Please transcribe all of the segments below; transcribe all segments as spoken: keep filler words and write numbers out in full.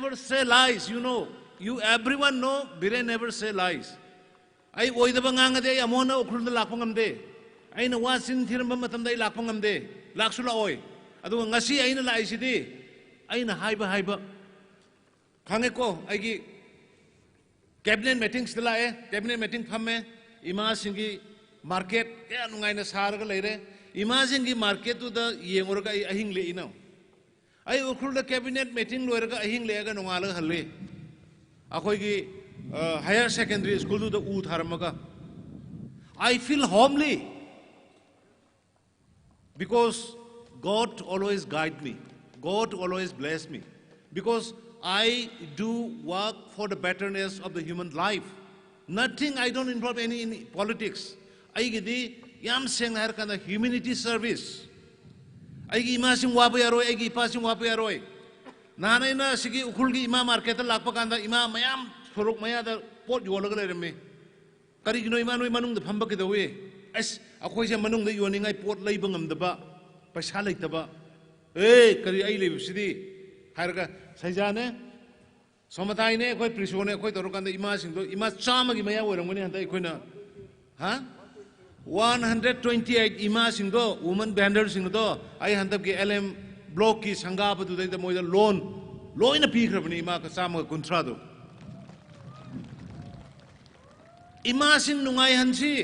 never say lies, you know. You, everyone know, Biren never say lies. ꯑꯩ ꯑꯣꯏꯗꯕ ꯉꯥꯡꯉꯗꯤ ꯑꯩ ꯑꯃꯨꯛ ꯍꯟꯅ ꯎꯈ꯭ꯔꯨꯜꯗ ꯂꯥꯛꯄ ꯉꯝꯗꯦ꯫ ꯑꯩꯅ ꯋꯥ ꯆꯤꯟ ꯊꯤꯔꯝꯕ ꯃꯇꯝꯗ ꯑꯩ ꯂꯥꯛꯄ ꯉꯝꯗꯦ, ꯂꯥꯛꯁꯨ ꯂꯥꯛꯑꯣꯏ꯫ ꯑꯗꯨꯒ ꯉꯁꯤ ꯑꯩꯅ ꯂꯥꯛꯏꯁꯤꯗꯤ ꯑꯩꯅ ꯍꯥꯏꯕ ꯍꯥꯏꯕ ꯈꯪꯉꯦꯀꯣ꯫ ꯑꯩꯒꯤ cabinet meeting ꯁꯤꯗ ꯂꯥꯛꯑꯦ, cabinet meeting ꯐꯝꯃꯦ, ꯏꯃꯥꯁꯤꯡꯒꯤ market ꯀꯌꯥ ꯅꯨꯡꯉꯥꯏꯅ ꯁꯥꯔꯒ ꯂꯩꯔꯦ꯫ ꯏꯃꯥꯁꯤꯡꯒꯤ market ꯇꯨꯗ ꯌꯦꯡꯉꯨꯔꯒ ꯑꯩ ꯑꯍꯤꯡ ꯂꯦꯛꯏꯅꯣ꯫ ꯑꯩ ꯎꯈ꯭ꯔꯨꯜꯗ cabinet meeting ꯂꯣꯏꯔꯒ ꯑꯍꯤꯡ ꯂꯦꯛꯑꯒ ꯅꯣꯡꯉꯥꯜꯂꯒ ꯍꯜꯂꯤ꯫ ꯑꯩꯈꯣꯏꯒꯤ, ꯑ, higher secondary school ꯗꯨꯗ ꯎ ꯊꯥꯔꯝꯃꯒ꯫ I feel homely because God always guide me. God always bless me. Because I do work for the betterness of the human life. Nothing, I don't involve any in politics. ꯑꯩꯒꯤꯗꯤ ꯌꯥꯝ ꯁꯦꯡꯅ ꯍꯥꯏꯔꯀꯥꯟꯗ humanity service꯫ ꯑꯩꯒꯤ ꯏꯃꯥꯁꯤꯡ ꯋꯥꯕ ꯌꯥꯔꯣꯏ, ꯑꯩꯒꯤ ꯏꯄꯥꯁꯤꯡ ꯋꯥꯕ ꯌꯥꯔꯣꯏ꯫ ꯅꯍꯥꯟ ꯑꯩꯅ ꯁꯤꯒꯤ ꯎꯈ꯭ꯔꯨꯜꯒꯤ ꯏꯃꯥ market ꯇ ꯂꯥꯛꯄ ꯀꯥꯟꯗ ꯏꯃꯥ ꯃꯌꯥꯝ ꯁꯣꯔꯣꯛ ꯃꯌꯥꯗ ꯄꯣꯠ ꯌꯣꯜꯂꯒ ꯂꯩꯔꯝꯃꯤ꯫ "ꯀꯔꯤꯒꯤꯅꯣ ꯏꯃꯥ, ꯅꯣꯏ ꯃꯅꯨꯡꯗ ꯐꯝꯕ ꯀꯩꯗꯧꯏ?" "ꯑꯁ, ꯑꯩꯈꯣꯏꯁꯦ ꯃꯅꯨꯡꯗ ꯌꯣꯟꯅꯤꯡꯉꯥꯏ ꯄꯣꯠ ꯂꯩꯕ ꯉꯝꯗꯕ, ꯄꯩꯁꯥ ꯂꯩꯇꯕ꯫" "ꯑꯦ, ꯀꯔꯤ ꯑꯩ ꯂꯩꯕꯁꯤꯗꯤ?" ꯍꯥꯏꯔꯒ ꯁꯩꯖꯥꯅꯦ, ꯁꯣꯃꯥꯇꯥꯏꯅꯦ, ꯑꯩꯈꯣꯏ ꯄ꯭ꯔꯤꯁꯣꯅꯦ, ꯑꯩꯈꯣꯏ ꯇꯧꯔꯀꯥꯟꯗ ꯏꯃꯥꯁꯤꯡꯗꯣ, ꯏꯃꯥ ꯆꯥꯝꯃꯒꯤ ꯃꯌꯥ ꯑꯣꯏꯔꯝꯒꯅꯤ ꯍꯟꯗꯛ ꯑꯩꯈꯣꯏꯅ, ꯍꯥ? One hundred twenty eight ꯏꯃꯥꯁꯤꯡꯗꯣ, women vendor ꯁꯤꯡꯗꯣ, ꯑꯩ ꯍꯟꯗꯛꯀꯤ L M block ꯀꯤ ꯁꯪꯒꯥꯕꯗꯨꯗꯩꯗ ꯃꯣꯏꯗ loan ꯂꯣꯏꯅ ꯄꯤꯈ꯭ꯔꯕꯅꯤ, ꯏꯃꯥ ꯆꯥꯝꯃꯒ ꯀꯨꯟꯊ꯭ꯔꯥꯗꯣ꯫ ꯏꯃꯥꯁꯤꯡ ꯅꯨꯡꯉꯥꯏꯍꯟꯁꯤ,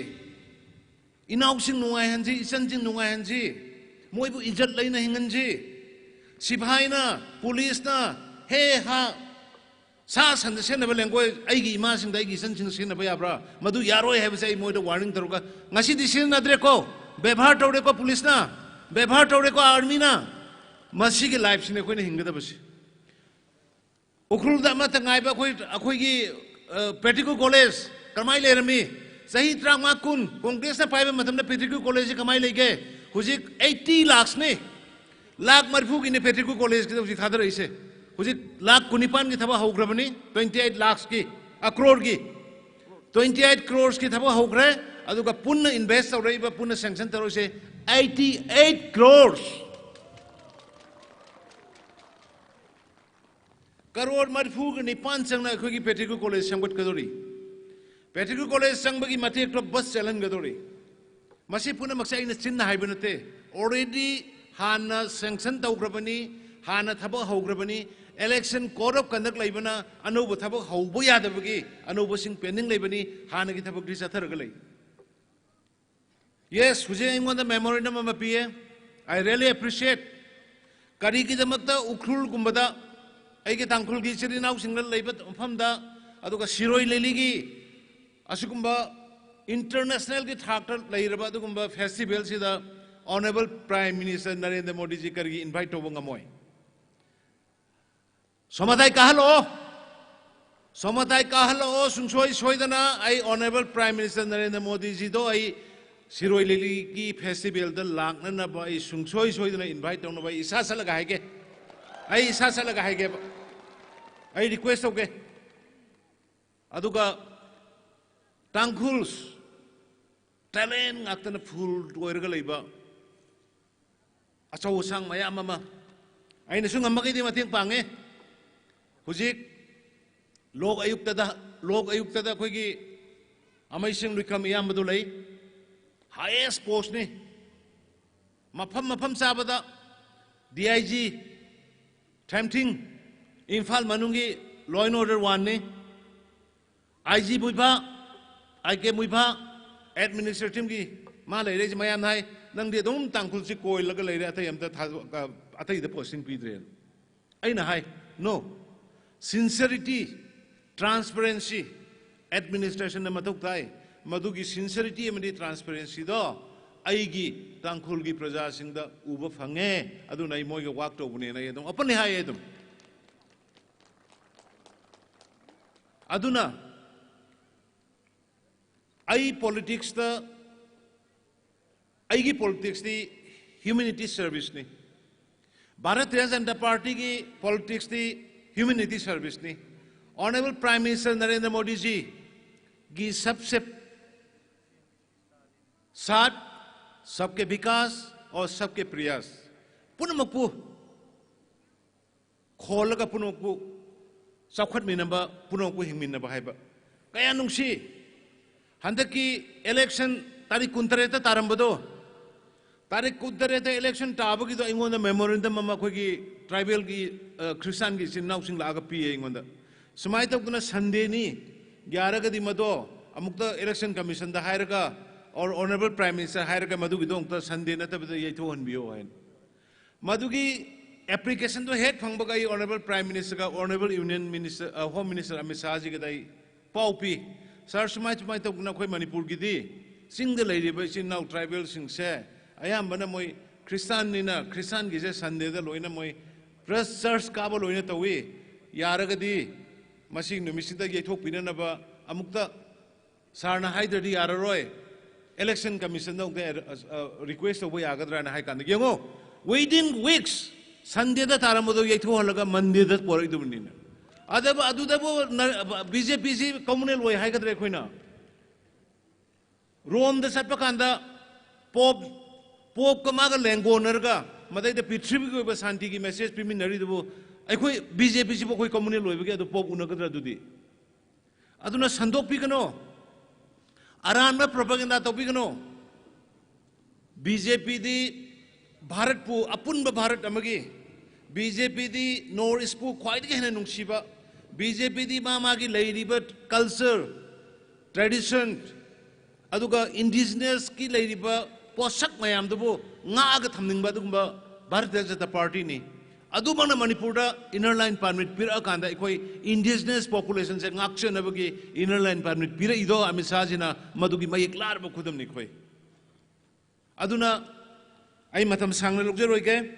ꯏꯅꯥꯎꯁꯤꯡ ꯅꯨꯡꯉꯥꯏꯍꯟꯁꯤ, ꯏꯆꯟꯁꯤꯡ ꯅꯨꯡꯉꯥꯏꯍꯟꯁꯤ, ꯃꯣꯏꯕꯨ ꯏꯖꯠ ꯂꯩꯅ ꯍꯤꯡꯍꯟꯁꯤ꯫ ꯁꯤꯐꯥꯏꯅ, police ꯅ, ꯍꯦ ꯍꯥ, ꯁꯥ ꯁꯟꯗ ꯁꯦꯟꯅꯕ ꯂꯦꯡꯒꯣꯏ ꯑꯩꯒꯤ ꯏꯃꯥꯁꯤꯡꯗ, ꯑꯩꯒꯤ ꯏꯆꯟꯁꯤꯡꯗ ꯁꯦꯟꯅꯕ ꯌꯥꯕ꯭ꯔꯥ? ꯃꯗꯨ ꯌꯥꯔꯣꯏ ꯍꯥꯏꯕꯁꯦ ꯑꯩ ꯃꯣꯏꯗ warning ꯇꯧꯔꯒ, ꯉꯁꯤꯗꯤ ꯁꯤꯖꯤꯟꯅꯗ꯭ꯔꯦꯀꯣ, ꯕꯦꯕꯥꯔ ꯇꯧꯔꯦꯀꯣ police ꯅ, ꯕꯦꯕꯥꯔ ꯇꯧꯔꯦꯀꯣ army ꯅ꯫ ꯃꯁꯤꯒꯤ life ꯁꯤꯅꯤ ꯑꯩꯈꯣꯏꯅ ꯍꯤꯡꯒꯗꯕꯁꯤ꯫ ꯎꯈ꯭ꯔꯨꯜꯗ ꯑꯃꯠꯇ ꯉꯥꯏꯕ ꯑꯩꯈꯣꯏ, ꯑꯩꯈꯣꯏꯒꯤ, ꯑ, Patrick College ꯀꯃꯥꯏ ꯂꯩꯔꯝꯃꯤ? ꯆꯍꯤ ꯇꯔꯥꯃꯉꯥ ꯀꯨꯟ Congress ꯅ ꯄꯥꯏꯕ ꯃꯇꯝꯗ Patrick College ꯁꯤ ꯀꯃꯥꯏ ꯂꯩꯒꯦ? ꯍꯧꯖꯤꯛ eighty lakhs ꯅꯤ꯫ ꯂꯥꯈ ꯃꯔꯤꯐꯨꯒꯤꯅꯤ Patrick College ꯀꯤꯗ ꯍꯧꯖꯤꯛ ꯊꯥꯗꯔꯛꯏꯁꯦ꯫ ꯍꯧꯖꯤꯛ ꯂꯥꯈ ꯀꯨꯟꯅꯤꯄꯥꯟꯒꯤ ꯊꯕꯛ ꯍꯧꯈ꯭ꯔꯕꯅꯤ, twenty eight lakhs ꯀꯤ, ꯑ, crore ꯒꯤ꯫ Twenty eight crores ꯀꯤ ꯊꯕꯛ ꯍꯧꯈ꯭ꯔꯦ, ꯑꯗꯨꯒ ꯄꯨꯟꯅ invest ꯇꯧꯔꯛꯏꯕ, ꯄꯨꯟꯅ sanction ꯇꯧꯔꯛꯏꯁꯦ eighty eight crores꯫ Crore ꯃꯔꯤꯐꯨꯒ ꯅꯤꯄꯥꯟ ꯆꯪꯅ ꯑꯩꯈꯣꯏꯒꯤ Patrick College ꯁꯦꯝꯒꯠꯀꯗꯧꯔꯤ꯫ Patrick College ꯆꯪꯕꯒꯤ ꯃꯇꯦꯛꯇꯣ bus ꯆꯦꯜꯍꯟꯒꯗꯧꯔꯤ꯫ ꯃꯁꯤ ꯄꯨꯝꯅꯃꯛꯁꯦ ꯑꯩꯅ ꯆꯤꯟꯅ ꯍꯥꯏꯕ ꯅꯠꯇꯦ꯫ Already ꯍꯥꯟꯅ sanction ꯇꯧꯈ꯭ꯔꯕꯅꯤ, ꯍꯥꯟꯅ ꯊꯕꯛ ꯍꯧꯈ꯭ꯔꯕꯅꯤ꯫ Election code of conduct ꯂꯩꯕꯅ ꯑꯅꯧꯕ ꯊꯕꯛ ꯍꯧꯕ ꯌꯥꯗꯕꯒꯤ ꯑꯅꯧꯕꯁꯤꯡ pending ꯂꯩꯕꯅꯤ, ꯍꯥꯟꯅꯒꯤ ꯊꯕꯛꯇꯤ ꯆꯠꯊꯔꯒ ꯂꯩ꯫ Yes, ꯍꯧꯖꯤꯛ ꯑꯩꯉꯣꯟꯗ memorandum ꯑꯃ ꯄꯤꯌꯦ꯫ I really appreciate꯫ ꯀꯔꯤꯒꯤꯗꯃꯛꯇ ꯎꯈ꯭ꯔꯨꯜꯒꯨꯝꯕꯗ, ꯑꯩꯒꯤ ꯇꯥꯡꯈꯨꯜꯒꯤ ꯏꯆꯤꯜ ꯏꯅꯥꯎꯁꯤꯡꯅ ꯂꯩꯕ ꯃꯐꯝꯗ, ꯑꯗꯨꯒ ꯁꯤꯔꯣꯏ ꯂꯤꯂꯤꯒꯤ ꯑꯁꯤꯒꯨꯝꯕ international ꯒꯤ ꯊꯥꯛꯇ ꯂꯩꯔꯕ ꯑꯗꯨꯒꯨꯝꯕ festival ꯁꯤꯗ Honourable Prime Minister ꯅꯔꯦꯟꯗ꯭ꯔ ꯃꯣꯗꯤꯖꯤ ꯀꯔꯤꯒꯤ invite ꯇꯧꯕ ꯉꯝꯃꯣꯏ? ꯁꯣꯃꯥꯇꯥꯏ ꯀꯥꯍꯜꯂꯛꯑꯣ꯫ ꯁꯣꯃꯥꯇꯥꯏ ꯀꯥꯍꯜꯂꯛꯑꯣ, ꯁꯨꯡꯁꯣꯏ ꯁꯣꯏꯗꯅ꯫ ꯑꯩ Honourable Prime Minister ꯅꯔꯦꯟꯗ꯭ꯔ ꯃꯣꯗꯤꯖꯤꯗꯣ ꯑꯩ ꯁꯤꯔꯣꯏ ꯂꯤꯂꯤꯒꯤ festival ꯗ ꯂꯥꯛꯅꯅꯕ ꯑꯩ ꯁꯨꯡꯁꯣꯏ ꯁꯣꯏꯗꯅ invite ꯇꯧꯅꯕ ꯑꯩ ꯏꯁꯥ ꯆꯠꯂꯒ ꯍꯥꯏꯒꯦ꯫ ꯑꯩ ꯏꯁꯥ ꯆꯠꯂꯒ ꯍꯥꯏꯒꯦꯕ꯫ ꯑꯩ request ꯇꯧꯒꯦ꯫ ꯑꯗꯨꯒ Tangkhuls, talent ꯉꯥꯛꯇꯅ full ꯑꯣꯏꯔꯒ ꯂꯩꯕ ꯑꯆꯧ ꯑꯁꯥꯡ ꯃꯌꯥꯝ ꯑꯃ ꯑꯩꯅꯁꯨ ꯉꯝꯃꯒꯩꯗꯤ ꯃꯇꯦꯡ ꯄꯥꯡꯉꯦ꯫ ꯍꯧꯖꯤꯛ ꯂꯣꯛ ꯑꯌꯨꯛꯇꯗ, ꯂꯣꯛ ꯑꯌꯨꯛꯇꯗ ꯑꯩꯈꯣꯏꯒꯤ ꯑꯃꯩꯁꯤꯡ ꯂꯨꯏꯈꯝ ꯏꯌꯥꯝꯕꯗꯨ ꯂꯩ, highest post ꯅꯤ꯫ ꯃꯐꯝ ꯃꯐꯝ ꯆꯥꯕꯗ D I G ꯊꯦꯝꯊꯤꯡ, ꯏꯝꯐꯥꯜ ꯃꯅꯨꯡꯒꯤ law and order one ꯅꯤ꯫ I G ꯃꯨꯏꯐꯥ, I K ꯃꯨꯏꯐꯥ, administrative ꯀꯤ ꯃꯥ ꯂꯩꯔꯦ꯫ ꯁꯤ ꯃꯌꯥꯝꯅ ꯍꯥꯏ, "ꯅꯪꯗꯤ ꯑꯗꯨꯝ ꯇꯥꯡꯈꯨꯜꯁꯤ ꯀꯣꯏꯂꯒ ꯂꯩꯔꯦ, ꯑꯇꯩ ꯑꯝꯇ ꯊꯥ-, ꯑ, ꯑꯇꯩꯗ posting ꯄꯤꯗ꯭ꯔꯦꯅ"꯫ ꯑꯩꯅ ꯍꯥꯏ, "No, sincerity, transparency, administration ꯅ ꯃꯊꯧ ꯇꯥꯏ꯫ ꯃꯗꯨꯒꯤ sincerity ꯑꯃꯗꯤ transparency ꯗꯣ ꯑꯩꯒꯤ ꯇꯥꯡꯈꯨꯜꯒꯤ ꯄ꯭ꯔꯖꯥꯁꯤꯡꯗ ꯎꯕ ꯐꯪꯉꯦ, ꯑꯗꯨꯅ ꯑꯩ ꯃꯣꯏꯒ work ꯇꯧꯕꯅꯦꯅ" ꯑꯩ ꯑꯗꯨꯝ openly ꯍꯥꯏꯌꯦ ꯑꯗꯨꯝ꯫ ꯑꯗꯨꯅ ꯑꯩ politics ꯇ, ꯑꯩꯒꯤ politics ꯇꯤ humanity service ꯅꯤ꯫ Bharatiya Janata Party ꯒꯤ politics ꯇꯤ humanity service ꯅꯤ꯫ Honourable Prime Minister ꯅꯔꯦꯟꯗ꯭ꯔ ꯃꯣꯗꯤꯖꯤ ꯒꯤ सबसे साथ, सबके विकास और सबके प्रयास, ꯄꯨꯝꯅꯃꯛꯄꯨ ꯈꯣꯜꯂꯒ ꯄꯨꯝꯅꯃꯛꯄꯨ Chaokhatminaba, punao khuihingminaba haiba. Kaya nungshi, handakki election tarik kuntareta tarambado. Tarik kuntareta election tābagido aingona memorandum ama khuiki tribal ki, uh, Christian ki ichinaosingla aga piya aingona. Sumai tokdana Sunday ni, yaragadi mado, amukta Election Commission da hairaga, or Honorable Prime Minister hairaga madugido ungta Sunday natabada yaithuhanbiyo hain. Madugi application do hek phangbaga i Honorable Prime Minister ga, Honorable Union Minister, uh, Home Minister Amit Shah ji gadai pao pi. Sir, sumai sumai tokna khoi Manipur gidi, chingda leiriba ichinao tribal singse, ayambana moi Christian nina, Christian gise Sunday da loina moi, press church kaba loina tawi, yaragadi, masi numisida yaithokpinanaba, amukta, Sir na haidadi yararoi. Election Commission da ungta, uh, uh, request tauba yagadrana haikanda. Yengo, within weeks, Sunday da tarambado yaithuhalaga Monday da pora idumunina. Adaba, adudabo na, uh, B J P si communal wai haikadra khoina. Rome da satpakanda, Pope, Pope kamaga lengonarga, madaida pithribi koiba shanti ki message piminari dabo, aikhoi B J P sibo khoi communal wai bagi adu Pope unakadra dudi. Aduna sandokpikano. Aranba propaganda taupikano. B J P di Bharat pu, apunba Bharat amagi. B J P di North East pu khwaidagi hena nungshiba. B J P di ma magi leiriba culture, tradition, aduga indigenous ki leiriba posak mayamdabu ngaga thamningba adugumba Bharatiya Janata Party ni. Adumangna Manipur da Inner Line Permit pirakanda, ikhoi indigenous population se ngakchenabagi Inner Line Permit pira ido Amit Shah jina madugi mayek larba khudam ni khoi. Aduna ai matam sangna lukjeroike,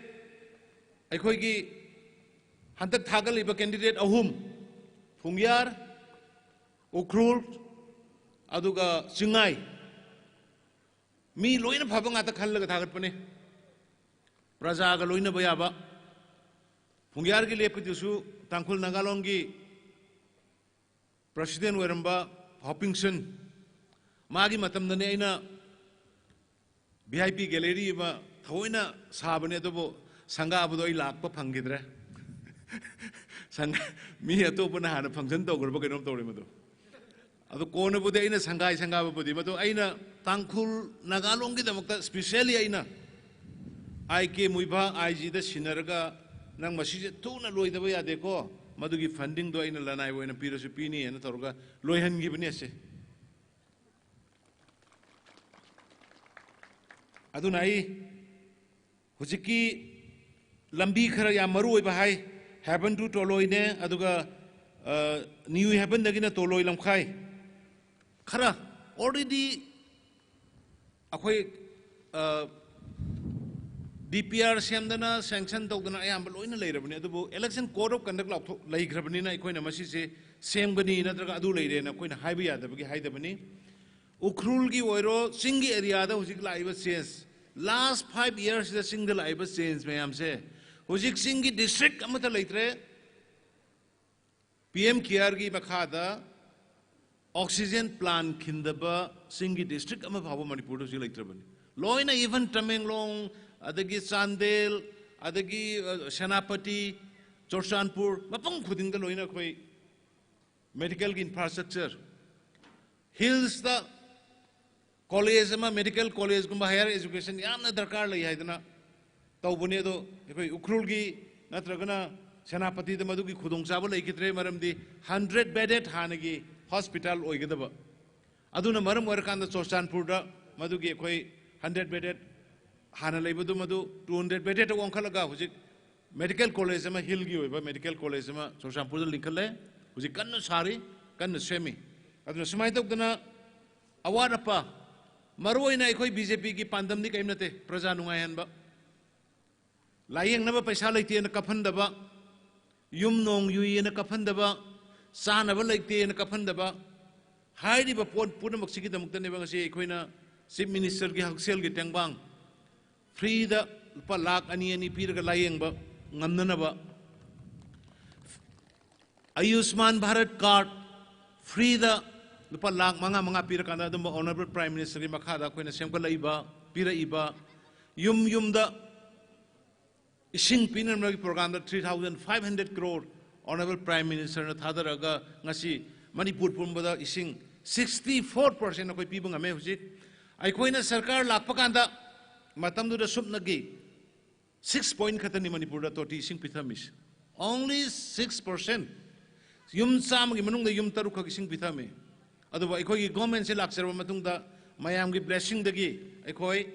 aikhoigi hantak thagaliba candidate ahum, Phungyar, Ukhrul, aduga Chingai. Mi loina phaba ngata khallaga thagatpane. Praja ga loina bayaba. Phungyar ki lepi dusu Tangkhul Naga Long ki President oiramba Hopingson. Magi matamdani aina V I P gallery ma thoina sabane adubo sangga abudo ilakpa phangkidre. Sangga mi atopana hana function taugarba kainom tauri madu. Ado kona budi aina sanggai sangga budi madu aina Tangkhul Naga Long ki damakta specially aina I K Muivah I G da sinaraga nang masi je tuna loidaba yade ko, madugi funding do aina lanai wena pira su pini ena taruga loihan gibani ase. Aduna ai, hujiki lambi khara ya maru oiba hai, Heaven to Toloi ne, aduga, uh, New Heaven dagina Toloi lamkhai. Khara, already, akhoi, uh, D P R semdana, sanction tokdana, ayamba loina leirabani. Adubu election code of conduct lautho, leikharabani na, akhoi na masi se, semgani, natraga adu leire na, akhoi na haiba yadabagi haidabani. Ukhrul ki oiro, Singki area da hujik laiba change. Last five years da Singda laiba change mayamse. Hujik Singki district amata leitre. P M Care ki makhada oxygen plant khindaba Singki district ama phaba Manipur da hujik leitrabani. Loina even Tamenglong, adagi Chandel, adagi, uh, Senapati, Churachandpur, mapang khuding da loina khoi medical ki infrastructure. Hills da college ama medical college gumba higher education yamna darkar lei haidana. Taubune do, akhoi Ukhrul ki natragana Senapati da madugi khudong chaba leikidre maramdi hundred bedded hanagi hospital oigadaba. Aduna maram oirakanda Churachandpur da madugi akhoi hundred bedded hana leiba du madu two hundred bedded wangkhalaga hujik medical college ama Hill ki oiba medical college ama Churachandpur da lingkhale, hujik kanna sari, kanna semi. Aduna sumai tokdana awat apa, maru oina akhoi B J P ki pandam ni kaimnate, praja nungaihanba. Layengnaba paisa leitena kaphandaba, yum nong yuiyena kaphandaba, sanaba leitena kaphandaba, hairiba pon punamak siki damakta ne bang si akhoi na Chief Minister ki haksel ki tengbang. Free da lupa lakh ani ani piraga layengba ngamnanaba. Ayushman Bharat card free da lupa lakh manga manga pirakanda adumba Honorable Prime Minister ki makhada akhoi na semkhalaiba, pira iba, yum yum da ising pinamragi program da three thousand five hundred crore Honorable Prime Minister na thādalāka ngasi Manipur pumbingda ishing sixty-four percent ꯑꯩꯈꯣꯏ ꯄꯤꯕ ꯉꯝꯃꯦ ꯍꯧꯖꯤꯛ꯫ ꯑꯩꯈꯣꯏꯅ ꯁꯔꯀꯥꯔ ꯂꯥꯛꯄ ꯀꯥꯟꯗ ꯃꯇꯝꯗꯨꯗ ꯁꯨꯞꯅꯒꯤ six point ꯈꯛꯇꯅꯤ ꯃꯅꯤꯄꯨꯔꯗ ꯇꯣꯇꯤ ꯏꯁꯤꯡ ꯄꯤꯊꯝꯃꯤꯁꯦ꯫ Only six percent꯫ ꯌꯨꯝ ꯆꯥꯝꯃꯒꯤ ꯃꯅꯨꯡꯗ ꯌꯨꯝ ꯇꯔꯨꯛꯈꯛ ꯏꯁꯤꯡ ꯄꯤꯊꯝꯃꯤ꯫ ꯑꯗꯨꯕꯨ ꯑꯩꯈꯣꯏꯒꯤ government ꯁꯦ ꯂꯥꯛꯆꯔꯕ ꯃꯇꯨꯡꯗ ꯃꯌꯥꯝꯒꯤ blessing ꯗꯒꯤ ꯑꯩꯈꯣꯏ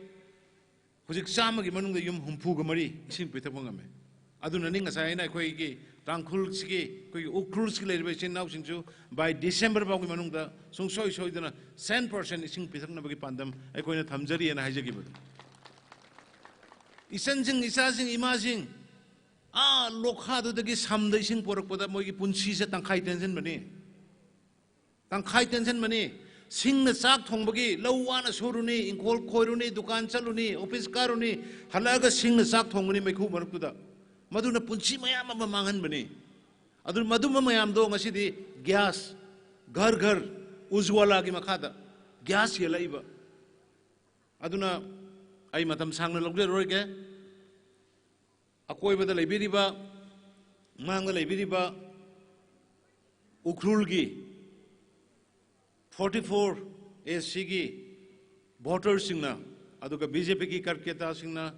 ꯍꯧꯖꯤꯛ ꯆꯥꯝꯃꯒꯤ ꯃꯅꯨꯡꯗ ꯌꯨꯝ ꯍꯨꯝꯐꯨꯒ ꯃꯔꯤ ꯏꯁꯤꯡ ꯄꯤꯊꯛꯄ ꯉꯝꯃꯦ꯫ ꯑꯗꯨꯅꯅꯤ ꯉꯁꯥꯏ ꯑꯩꯅ ꯑꯩꯈꯣꯏꯒꯤ ꯇꯥꯡꯈꯨꯜꯁꯤꯒꯤ, ꯑꯩꯈꯣꯏꯒꯤ ꯎꯈ꯭ꯔꯨꯜꯁꯤꯒꯤ ꯂꯩꯔꯤꯕ ꯏꯆꯤꯟ ꯏꯅꯥꯎꯁꯤꯡꯁꯨ by December ꯐꯥꯎꯒꯤ ꯃꯅꯨꯡꯗ ꯁꯨꯡꯁꯣꯏ ꯁꯣꯏꯗꯅ cent percent ꯏꯁꯤꯡ ꯄꯤꯊꯛꯅꯕꯒꯤ ꯄꯥꯟꯗꯝ ꯑꯩꯈꯣꯏꯅ ꯊꯝꯖꯔꯤꯑꯅ ꯍꯥꯏꯖꯈꯤꯕꯗꯣ꯫ ꯏꯆꯟꯁꯤꯡ, ꯏꯆꯥꯁꯤꯡ, ꯏꯃꯥꯁꯤꯡ, ꯑꯥ ꯂꯣꯛꯈꯥꯗꯨꯗꯒꯤ ꯁꯝꯗ ꯏꯁꯤꯡ ꯄꯣꯔꯛꯄꯗ ꯃꯣꯏꯒꯤ ꯄꯨꯟꯁꯤꯁꯦ ꯇꯪꯈꯥꯏ ꯇꯦꯟꯁꯤꯟꯕꯅꯤ꯫ ꯇꯪꯈꯥꯏ ꯇꯦꯟꯁꯤꯟꯕꯅꯤ꯫ ꯁꯤꯡꯅ ꯆꯥꯛ ꯊꯣꯡꯕꯒꯤ ꯂꯧ ꯋꯥꯅ ꯁꯨꯔꯨꯅꯤ, ꯏꯪꯈꯣꯜ ꯈꯣꯏꯔꯨꯅꯤ, ꯗꯨꯀꯥꯟ ꯆꯠꯂꯨꯅꯤ, office ꯀꯥꯔꯨꯅꯤ, ꯍꯜꯂꯛꯑꯒ ꯁꯤꯡꯅ ꯆꯥꯛ ꯊꯣꯡꯒꯅꯤ ꯃꯩꯈꯨ ꯃꯔꯛꯇꯨꯗ꯫ ꯃꯗꯨꯅ ꯄꯨꯟꯁꯤ ꯃꯌꯥꯝ ꯑꯃ ꯃꯥꯡꯍꯟꯕꯅꯤ꯫ ꯑꯗꯨ ꯃꯗꯨꯝꯕ ꯃꯌꯥꯝꯗꯣ ꯉꯁꯤꯗꯤ gas, ghar ghar ꯎꯖ꯭ꯋꯥꯂꯥꯒꯤ ꯃꯈꯥꯗ gas ꯌꯦꯜꯂꯛꯏꯕ꯫ ꯑꯗꯨꯅ ꯑꯩ ꯃꯇꯝ ꯁꯥꯡꯅ ꯂꯧꯖꯔꯔꯣꯏꯒꯦ꯫ ꯑꯀꯣꯏꯕꯗ ꯂꯩꯕꯤꯔꯤꯕ, ꯃꯥꯡꯗ ꯂꯩꯕꯤꯔꯤꯕ ꯎꯈ꯭ꯔꯨꯜꯒꯤ forty-four A C ꯒꯤ voter ꯁꯤꯡꯅ, ꯑꯗꯨꯒ B J P ꯒꯤ ꯀꯥꯔꯌꯀꯔꯇꯥꯁꯤꯡꯅ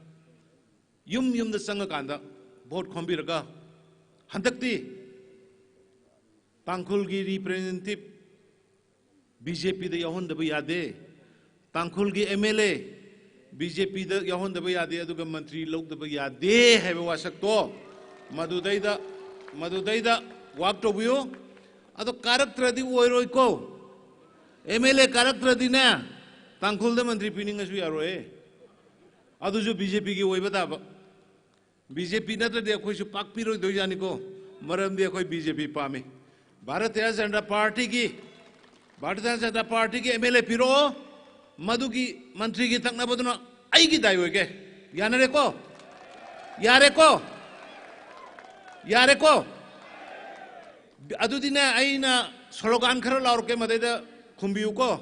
ꯌꯨꯝ ꯌꯨꯝꯗ ꯆꯪꯉꯀꯥꯟꯗ vote ꯈꯣꯝꯕꯤꯔꯒ, ꯍꯟꯗꯛꯇꯤ ꯇꯥꯡꯈꯨꯜꯒꯤ representative B J P ꯗ ꯌꯥꯎꯍꯟꯗꯕ ꯌꯥꯗꯦ, ꯇꯥꯡꯈꯨꯜꯒꯤ M L A B J P ꯗ ꯌꯥꯎꯍꯟꯗꯕ ꯌꯥꯗꯦ, ꯑꯗꯨꯒ ꯃꯟꯇ꯭ꯔꯤ ꯂꯧꯗꯕ ꯌꯥꯗꯦ ꯍꯥꯏꯕ ꯋꯥꯁꯛꯇꯣ ꯃꯗꯨꯗꯩꯗ, ꯃꯗꯨꯗꯩꯗ work ꯇꯧꯕꯤꯌꯨ꯫ ꯑꯗꯣ ꯀꯥꯔꯛꯇ꯭ꯔꯗꯤ ꯑꯣꯏꯔꯣꯏꯀꯣ, M L A ꯀꯥꯔꯛꯇ꯭ꯔꯗꯤꯅꯦ, ꯇꯥꯡꯈꯨꯜꯗ ꯃꯟꯇ꯭ꯔꯤ ꯄꯤꯅꯤꯡꯉꯁꯨ ꯌꯥꯔꯣꯏ꯫ ꯑꯗꯨꯁꯨ B J P ꯒꯤ ꯑꯣꯏꯕ ꯇꯥꯕ꯫ B J P ꯅꯠꯇ꯭ꯔꯗꯤ ꯑꯩꯈꯣꯏꯁꯨ ꯄꯥꯛ ꯄꯤꯔꯣꯏꯗꯣꯏꯖꯥꯠꯅꯤꯀꯣ, ꯃꯔꯝꯗꯤ ꯑꯩꯈꯣꯏ B J P ꯄꯥꯝꯃꯤ꯫ ꯚꯥꯔꯇꯤꯌ ꯖꯅꯇꯥ ꯄꯥꯔꯇꯤꯒꯤ, ꯚꯥꯔꯇꯤꯌ ꯖꯅꯇꯥ ꯄꯥꯔꯇꯤꯒꯤ M L A ꯄꯤꯔꯛꯑꯣ, ꯃꯗꯨꯒꯤ ꯃꯟꯇ꯭ꯔꯤꯒꯤ ꯊꯛꯅꯕꯗꯨꯅ ꯑꯩꯒꯤ ꯗꯥꯏ ꯑꯣꯏꯒꯦ꯫ ꯌꯥꯅꯔꯦꯀꯣ? ꯌꯥꯔꯦꯀꯣ? ꯌꯥꯔꯦꯀꯣ? ꯑꯗꯨꯗꯤꯅꯦ, ꯑꯩꯅ slogan ꯈꯔ ꯂꯥꯎꯔꯛꯀꯦ, ꯃꯗꯩꯗ ꯈꯨꯝꯕꯤꯌꯨꯀꯣ꯫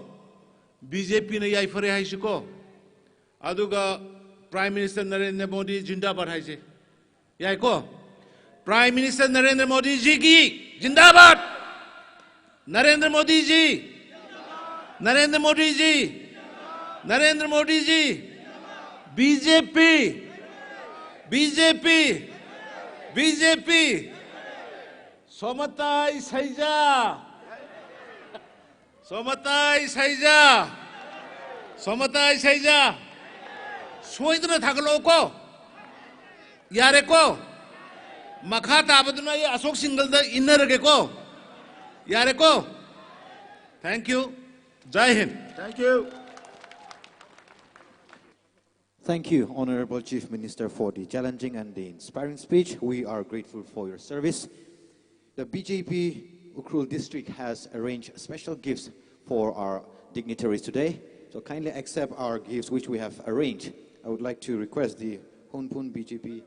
B J P ꯅ ꯌꯥꯏꯐꯔꯦ ꯍꯥꯏꯁꯤꯀꯣ꯫ ꯑꯗꯨꯒ Prime Minister ꯅꯔꯦꯟꯗ꯭ꯔ ꯃꯣꯗꯤ ꯖꯤꯟꯗꯥꯕꯥꯗ ꯍꯥꯏꯁꯦ꯫ ꯌꯥꯏꯀꯣ? Prime Minister ꯅꯔꯦꯟꯗ꯭ꯔ ꯃꯣꯗꯤ ꯖꯤ ꯀꯤ ꯖꯤꯟꯗꯥꯕꯥꯗ! Narendra Modi ji! Narendra Modi ji! Narendra Modi ji! B J P! B J P! B J P! ꯁꯣꯃꯥꯇꯥꯏ ꯁꯩꯖꯥ! ꯁꯣꯃꯥꯇꯥꯏ ꯁꯩꯖꯥ! ꯁꯣꯃꯥꯇꯥꯏ ꯁꯩꯖꯥ! ꯁꯣꯏꯗꯅ ꯊꯥꯒꯠꯂꯛꯑꯣꯀꯣ꯫ ꯌꯥꯔꯦꯀꯣ? ꯃꯈꯥ ꯇꯥꯕꯗꯨꯅ ꯑꯩ ꯑꯁꯣꯛ ꯁꯤꯡꯒꯜꯗ ꯏꯟꯅꯔꯒꯦꯀꯣ꯫ ꯌꯥꯔꯦꯀꯣ? Thank you. Jai Hind. Thank you. Thank you, Honorable Chief Minister, for the challenging and the inspiring speech. We are grateful for your service. The B J P Ukhrul District has arranged special gifts for our dignitaries today. So kindly accept our gifts which we have arranged. I would like to request the Hunphun B J P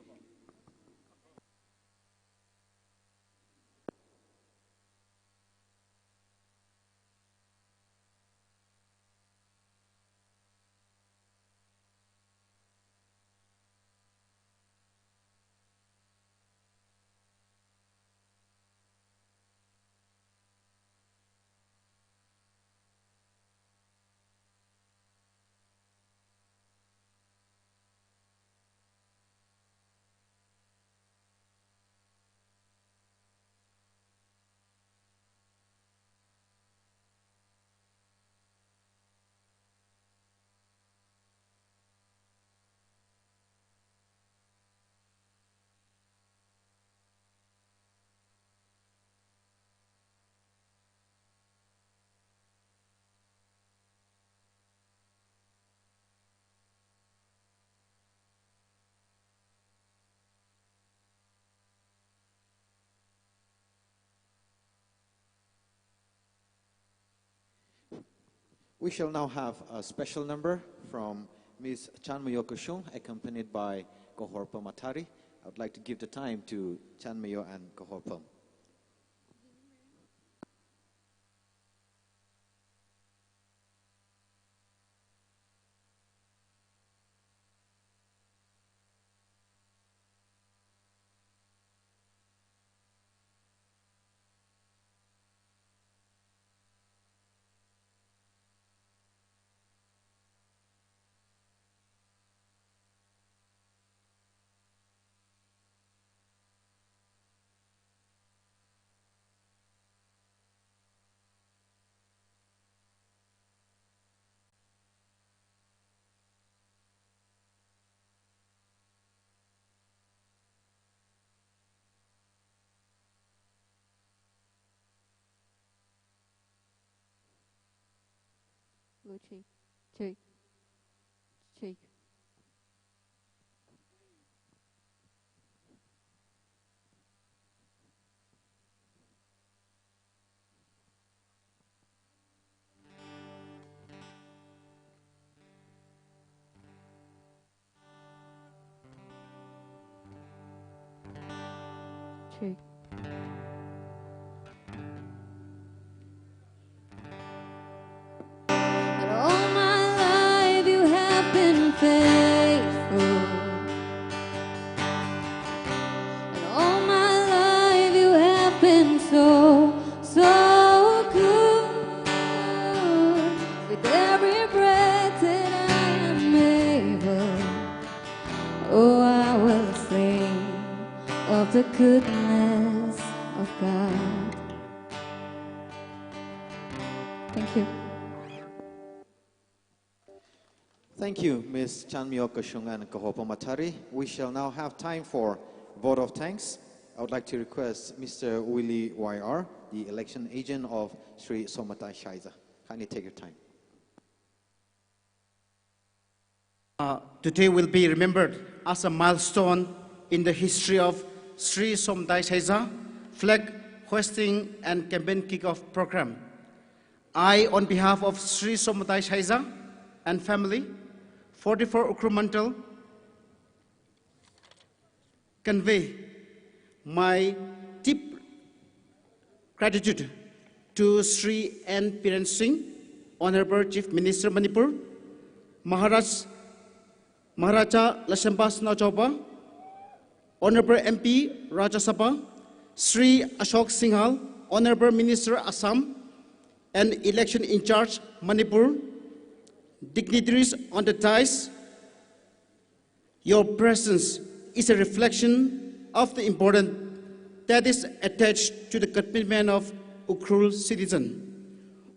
We shall now have a special number from Miss Chanmayo Kashung, accompanied by Kahorpam Athari. I would like to give the time to Chanmayo and Kahorpam. Two, three, two, three. Check. And all my life you have been faithful. And all my life you have been so, so good. With every breath that I am able, oh, I will sing of the goodness of God. Thank you. Thank you, Miss Chanmyok Kashung and Kahopam Athari. We shall now have time for vote of thanks. I would like to request Mister Willie Y R, the election agent of Shri Somatai Shaiza. Kindly take your time. Uh, today will be remembered as a milestone in the history of Shri Somatai Shaiza flag hoisting and campaign kick-off program. I, on behalf of Shri Somatai Shaiza and family, forty-four Ukhrul Mandal, convey my deep gratitude to Shri N Biren Singh, Honorable Chief Minister Manipur, Maharaj, Maharaja Lashenpa Sanajaoba, Honorable M P Rajya Sabha, Shri Ashok Singhal, Honorable Minister Assam and election in charge Manipur, dignitaries on the dais, your presence is a reflection of the importance that is attached to the commitment of Ukhrul citizen.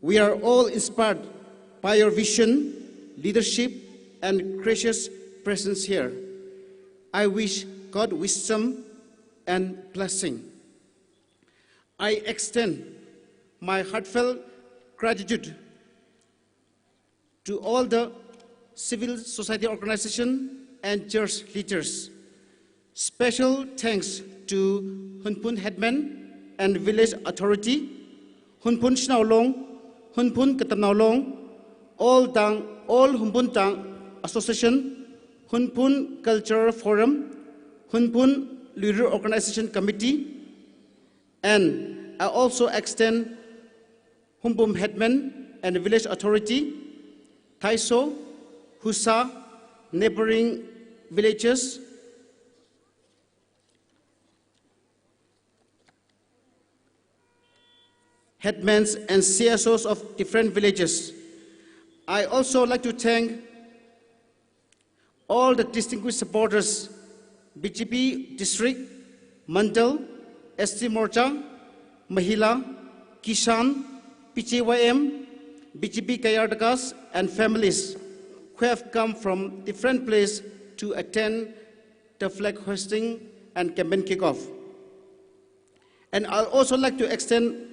We are all inspired by your vision, leadership, and gracious presence here. I wish God wisdom and blessing. I extend my heartfelt gratitude to all the civil society organization and church leaders. Special thanks to Hunphun Headman and Village Authority, Hunphun Shanao Long, Hunphun Katamnao Long, all Tang, all Hunphun Tang Association, Hunphun Cultural Forum, Hunphun Luira Organization Committee, and I also extend Hunphun Headman and Village Authority, Thaiso, Husa, neighboring villages, headmans and C S Os of different villages. I also like to thank all the distinguished supporters, B J P District, Mandal, S T Morcha, Mahila, Kisan, P J Y M, B J P Kayardakas, and families who have come from different places to attend the flag hoisting and campaign kick-off. And I'd also like to extend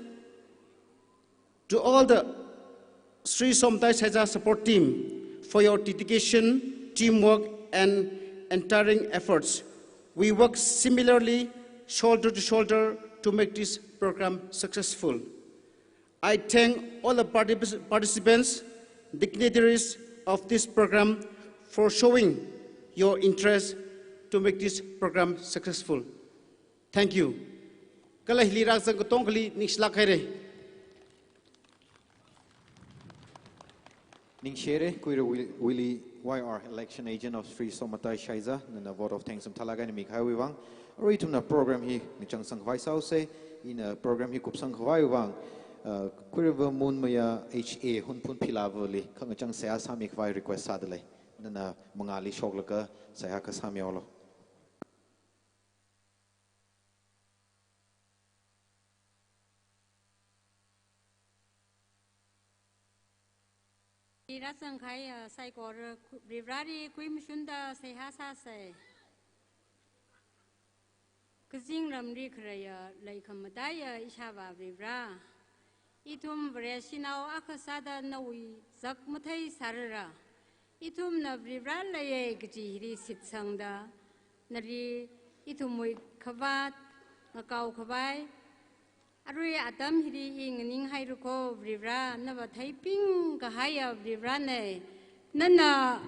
to all the Shri Somatai Shaiza support team for your dedication, teamwork, and untiring efforts. We work similarly, shoulder to shoulder, to make this program successful. I thank all the particip-, participants, dignitaries of this program for showing your interest to make this program successful. Thank you. Kala hili rāzang katongali ningshilāk haira. Ningshi haira, Kuira Wil-, Willie Y R, election agent of Shri Somatai Shaiza, nana vote of thanks mathālāk eina mikahaiwui vang. Arui ithumna program hi ngachangsang khavai sāhaosa, ina program hi kupsang khavai vang, uh, Kuira Mun Maya H A Hunphun Philavali khangachang seihā sāmi khavai request sādalei. Nana mangāli shoklaga seihā akha sāmihaolu. Rāzangkahai, uh, saikora, uh, Varivarāli kuimashunda seihā sāsa. Kazingramli khaleiya, uh, leikhamataiya, uh, ishāvā Varivarā. Ithum Vareshinao akha sāda nawui zak mathei sārara. Ithumna Varivara leiya kaji hili shitsangda, nali ithumwui khavāt ngakaokhavai. Arui atam hili i nganinghaira kho Varivara, nava theiping kahaiya Varivarana. Nana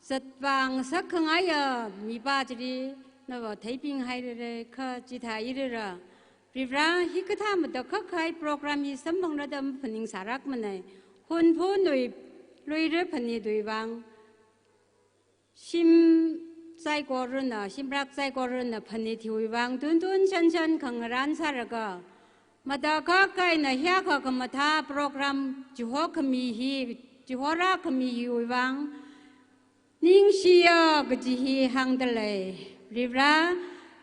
zatvang sakkahaiya mipā chili nava theiping hairara kha chithāirara. Varivara, hikathā matakhak kahai program hi samphangra da maphaningsārakmana. Hunphunnawui luira phanitwui vang, shim saikorana, shimrak saikorana phanit hiwui vang tuntun shanshan khangarān sālaga, matakhak eina hiyākha khamathā program chihokhami hi, chihorākhami hiwui vang, ningshiya kaji hi hāngdalei. Varivara,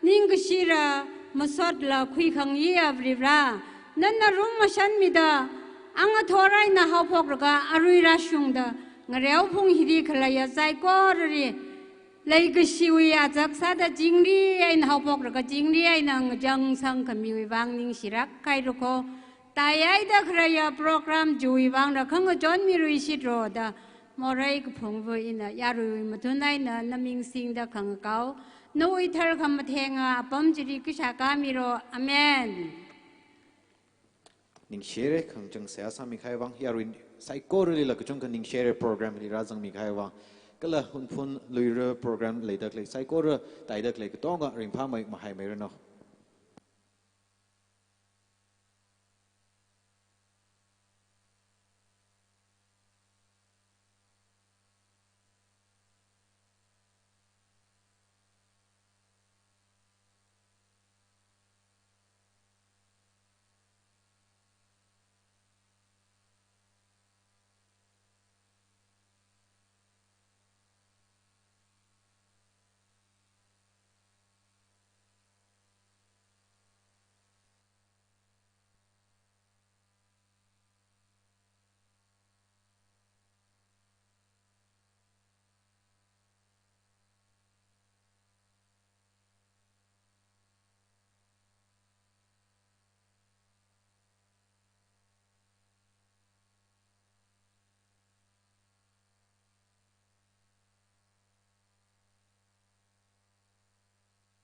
ningkashila masotla khuikhangayiya Varivara, nana rungmashanmida, angathor eina haophokraga arui rāshungda, ngareophung hili khaleiya saikorali leikashiwui azak sāda chingri eina haophokraga chingri eina ngachangsang khamiwui vang ningshirak haira kho. Taiyaida khaleiya program chiwui vangla khangachon miluishitra da, morei kaphungva ina yaruiwui mathun eina na ming singda khangakao, nawui tharkhamathenga apam chili kashakā mira. Amen. Ningshire, khangachang seihā sāmikahai vang, yarui saikoralila kachungkha ningshire program hili rāzangmikahai vang. Kala Hunphun luira program leida khalei saikora, taida khalei katonga ringphāmei mahaimeiranu.